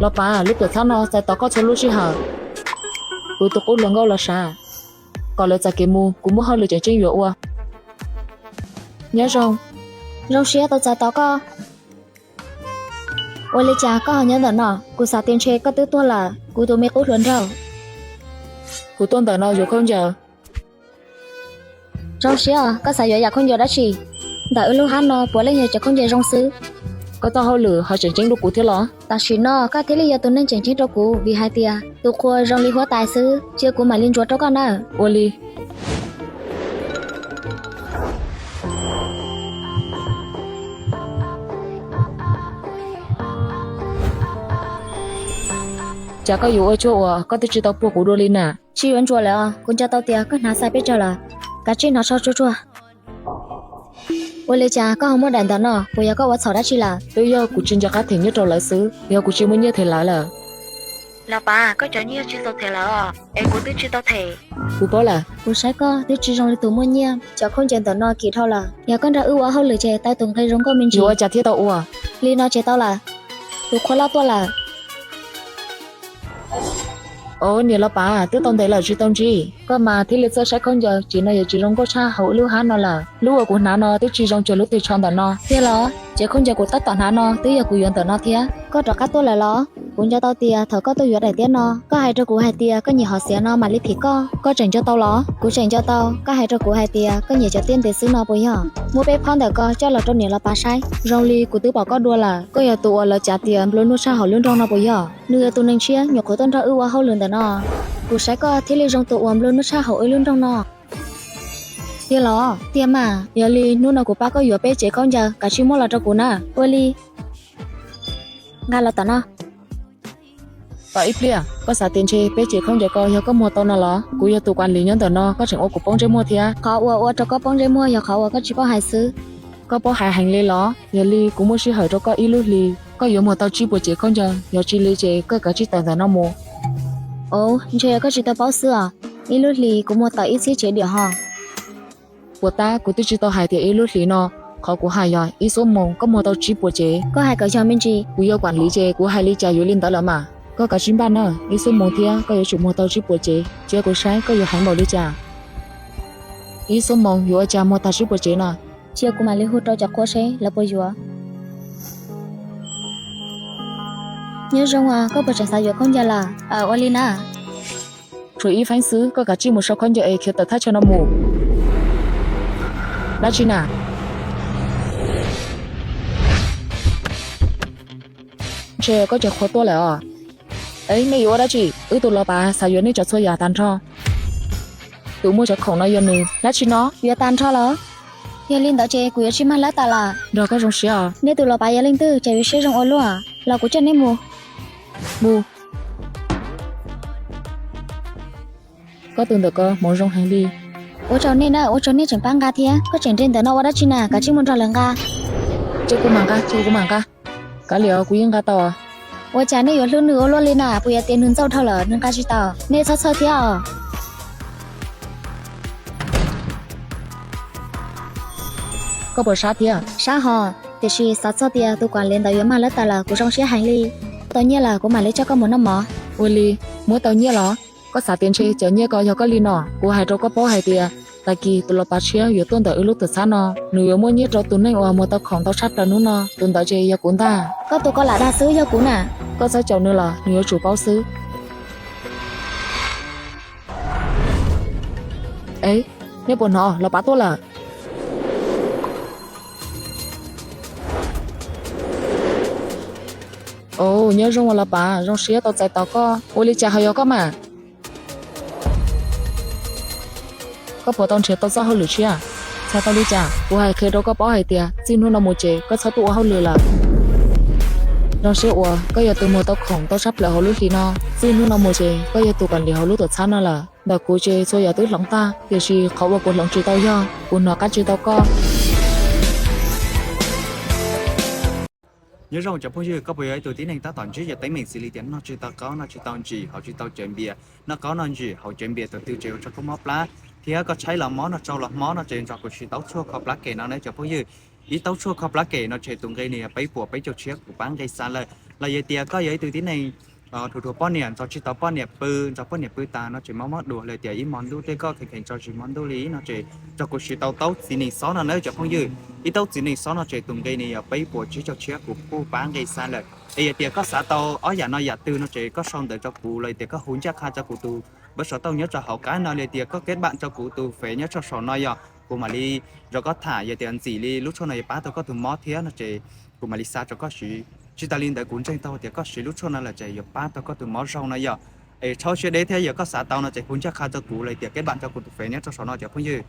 Los Pav, lub tuam txhab no txais tos koj txhua lub sij hawm. Kuv tus qub hluas nkauj Los Sav, kom lawv txais kev mus, kuv muaj hauj lwm tseem ceeb yuav ua. Nyob zoo. Zoo siab tau txais tos koj. Ua li cas koj ho nyob ntawm no? Kuv xav tias ntshe koj twb tuag lawm, kuv tus me qub hluas nraug. Kuv tuaj ntawm no yuav khaub ncaws. Zoo siab, koj xav yuav yam khaub ncaws dab tsi? Ntawm wb lub hab no puav leej yog cov khaub ncaws zoo xwb. Koj txoj hauj lwm ho tseem ceeb dua kuv thiab los? Tam sim no koj thiaj li yog tus neeg tseem ceeb rau kuv, vim hais tias tus qhua zoo li huab tais xwb. Cia kuv mam li ntsuas rau koj na. Ua li. Cas koj yuav ua cuag uas koj twb tsis tau puag kuv dua li na? Tsis yuav ntsuas lawm os, kuv nco tau tias koj hnav xais peb caug lawm. Kav tsij hnov tsho tsuag tsuag. Ua li cas koj ho muaj daim ntawm no, puas yog koj ua txhaum dab tsi lawm? Twb yog kuv tsis nco qab them nyiaj rau lawv xwb, yog kuv tsis muaj nyiaj them lawv lawm. Los Pav, koj cov nyiaj tsis txaus them lawm os, es kuv twb tsis tau them. Kuv paub lawm. Kuv saib koj twb tsis zoo li tus muaj nyiaj, cov khaub ncaws ntawm no kim dhau lawm. Yog koj nrog wb ua hauj lwm ces tau tus nqi zoo nkauj me ntsis. Yuav ua cas thiaj tau ua? Li no ces tau lawm. Tus qhua loj tuaj lawm. Os, niam Los Pav, twb tau ntev lawm tsis tau ntsib koj mas thiaj li txawj saib khaub ncaws, ces no yuav tsis zoo nkauj tshaj hauv wb lub hab no lawm. Lub uas kuv hnav no twb tsis zoo cuag lub teg tsho ntawm no. Tiag los? Ces khaub ncaws kuv tab tom hnav no twb yog kuv yuav ntawm no thiab. Koj rov qab tuaj lawm los? Kuv nco tau tias thaum koj tuaj yuav daim tiab no, koj hais rau kuv hais tias koj nyiam hom xiav no mam li thim koj. Koj tseem nco tau los? Kuv tseem nco tau, koj hais rau kuv hais tias koj nyiam cov tiab ntev xwb no puas yog? Muab peb phab ntawm ko coj los rau niam Los Pav saib. Zoo li kuv twb pom koj dua lawm, koj yog tus uas lawv cav tias nplua nuj tshaj hauv lub nroog no puas yog? Nws yog tus neeg tshiab nyuam qhuav tuaj nrog wb ua hauj lwm ntawm no. Kuv saib koj thiaj li zoo tus uas nplua nuj tshaj hauv wb lub nroog no. Tiag los? Tiag mas, yog li hnub no kuv pab koj yuav peb cev khaub ncaws, kav tsij muab los rau kuv na. Ua li. Nqa los tom no. Tos ib pliag, koj xav tias ntshe peb cev khaub ncaws ko yog koj muag tau no los? Kuv yog tus kuam lis nyob ntawm no, koj tseem ua kuv poob ntsej muag thiab. Qhov uas ua rau koj poob ntsej muag yog qhov uas koj tsis paub hais xwb. Koj paub hais heev li los? Yog li kuv muaj sij hawm rau koj ib lub hlis, koj yuav muag tau tsib puas cev khaub ncaws, yog tsis li ces koj kav tsij tawm ntawm no mus. Ov, ntshe yog koj tsis tau paub xwb os. Ib lub hlis kuv muag tau ib txhiab cev diam ho. Puas tab, kuv twb tsis tau hais tias ib lub hlis no, qhov kuv hais yog ib xuab moos koj muag tau tsib puas cev. Koj hais kom yog me ntsis. Kuv yog kuam lis ces kuv hais li cas yuav li ntawd lawm mas. Koj kav tsij npaj na, ib xuab moos thiab koj yuav tsum muag tau tsib puas cev. Cia kuv saib koj yuav heev npaum li cas. Ib xuab moos yuav ua cas muag tag tsib puas cev no? Cia kuv mam li hu rau cov qhua seb lawv puas yuav. Nyob zoo os, koj puas tseem xav yuav khaub ncaws lawm? Aw, ua li na. Tshuav ib feeb xwb, koj kav tsij mus sau khaub ncaws es khiav tawm thaj chaw no mus. Dab tsi na? Ntshe koj cov qhua tuaj lawm os. Es nej yuav ua dab tsi? Wb tus Los Pav xav yuav nej cov txhua yam tag nrho. Tus muaj cov khoom no yog nws. Dab tsi no? Yuav tag nrho los? Yog li ntawd ces kuv yuav tsis mag lawv tas lawm. Nrog koj zoo siab os. Nej tus Los Pav yog leej twg, cas yuav siab zoo ua luaj? Los kuv coj nej mus. Mus. Koj tus ntawm ko hmoov zoo heev li. Ua tsaug nej na, ua tsaug nej tseem pab nqa thiab. Koj tseem nres ntawm no ua dab tsi na, kav tsij mus nrog lawv nqa. Cia kuv mam nqa, cia kuv mam nqa. Kav liam, kuv yeej nqa tau. Ua cas nej yuav hlub nws ua luaj li na, puas yog tias nws ntxauj dhau lawm nws nqa tsis tau? Nej txhob txhawj thiab os. Koj puas sab thiab? Sab hos, tiam sis xav txog tias tus kuam lis ntawd yuav mag lawv tas lawm kuv zoo siab heev li. Tau nyiaj lawm kuv mam li coj koj mus noj mov. Ua li, muab tau nyiaj los? Koj xav tias ntshe cov nyiaj ko yog koj li no? Kuv hais rau koj paub hais tias tag kis tus Los Pav tshiab yuav tuaj ntawm wb lub tuam txhab no, nws yuav muab nyiaj rau tus neeg uas muag tau khoom ntau tshaj plaws hnub no, tus ntawd ces yog kuv ntag. Koj tus koj lam dag xwb, yog kuv na. Koj txhob caum nws los, nws yuav tsum paub xwb. Es, nej puas hnov Los Pav tuaj lawm? Os, nyob zoo os Los Pav, zoo siab tau txais tos koj. Ua li cas ho yog koj mas? Koj puas tau nrhiav tau txoj hauj lwm tshiab? Txhais tau li cas? Kuv hais qhia rau koj paub hais tias txij hnub no mus ces koj txhob tuaj ua hauj lwm lawm. Zoo siab uas koj yog tus muag tau khoom ntau tshaj plaws hauv lub hlis no. Txij hnub no mus ces koj yog tus kuam lis hauv lub tuam txhab no lawm. Ntawm kuv ces txhua yam twb hloov tag, tiam sis qhov uas kuv hloov tsis tau yog kuv hnov qab tsis tau koj. Nyob zoo cov phooj ywg, koj puas yog ib tug tib neeg tab tom ntsib cov teeb meem xws li tias noj tsis tau qaub, noj tsis tau ntsim, haus tsis tau cawv npias, noj qaub noj ntsim, haus cawv npias thaum twg ces ua rau koj mob plab, thiab koj tshaib los mob, noj tsau los mob no ces nrog kuv sim tau tshuaj kho plab kem no ne cov phooj ywg. ib taub tshuaj kho plab kem no ces tus nqi nws yog peb puas peb caug tshiab kuv pab nqi xa lawm. Los yog tias koj yog ib tug tib neeg thuam thuam poj niam, nrog tsis tau poj niam pw, nrog poj niam pw tas no ces mob mob duav li tias ib hmo ntuj tej koj kheev kheev tso zis hmo ntuj li no ces nrog kuv siv tau taub txiv nees xob no nawb cov phooj ywg. Ib taub txiv nees xob no ces tus nqi nws yog peb puas tsib caug tshiab kuv kuj pab nqi xa lawm. Es yog tias koj xav tau ob yam no yam twg no ces koj sau ntawv rau kuv los tias koj hu ncaj qha rau kuv tus npawb xov tooj nyob rau hauv qab no li tias koj keb npam rau kuv tus fev nyob rau saum no yog kuv mam li nrog koj tham. Yog tias ntxim li lub tshuaj no yuav pab tau koj tus mob thiab no ces kuv mam li xa rau koj siv. Tsis tas li ntawd kuv ntseeg tau tias koj siv lub tshuaj no lawm ces yuav pab tau koj tus mob zoo no yog. Es txhob siab deb thiab, yog koj xav tau no ces hu ncaj qha rau kuv los tias keb npam rau kuv tus fev nyob rau saum no cov phooj ywg.